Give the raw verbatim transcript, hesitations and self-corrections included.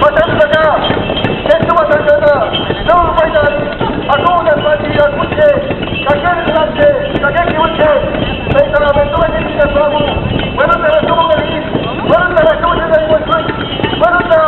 Fachantü ta ka, chetu fachantü ta, no fayda, akuwünan tati akuche, kake nütramche, kake kiwüche, fey ta fentungekey ñi petu amu, welu ta rakiduamküley, welu ta rakiduamküley wentru, welu ta